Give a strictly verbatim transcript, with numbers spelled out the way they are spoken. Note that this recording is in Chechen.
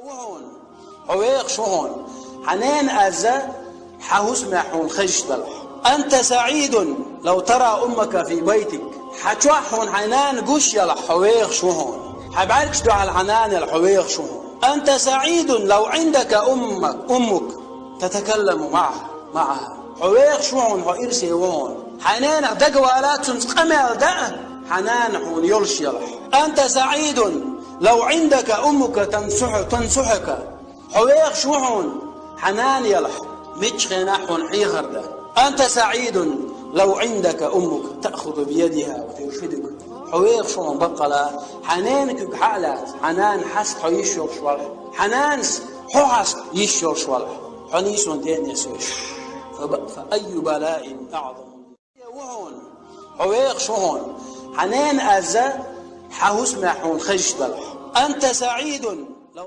Ву хьуна, хьо вехаш ву хьуна, хьан нана аз хьан хӀусамехь хьуна хезаш далахь. أنت سعيد لو ترى أمك في بيتك. Хьан чохь хьуна хьан нана гуш ялахь, хьо вехаш ву хьуна. Хьан бӀаьргаш дуьхьал хьан нана яла, хьо вехаш ву хьуна. أنت سعيد لو عندك أمك، أمك تتكلم معها، معها. Хьо вехаш ву хьуна, хьо ирсе ву хьуна. Хьан нанах дагавала, цунца къамел дан, хьан нана хьуна йолуш ялахь. أنت سعيد لو عندك أمك تنصح، تنصحك. Хьо вехаш ву хьуна, хьан нана ялахь, миччу хенахь хьуна хьехар дан. أنت سعيد لو عندك أمك تأخذ بيدها وترشدك. Хьо вехаш ву хьуна баккъала, хьан нана куьг хьа а лаьцна, хьан нана хьаста хьо йиш йолуш валахь. Хьан нанас хьо хьаста йиш йолуш валахь. Хьо нийсонан тӀе а несвеш. فب-، فأي بلاء أعظم. Ву хьуна, хьо вехаш ву хьуна, хьан нана аз хьан хӀусамехь хьуна хезаш далахь. أنت سعيد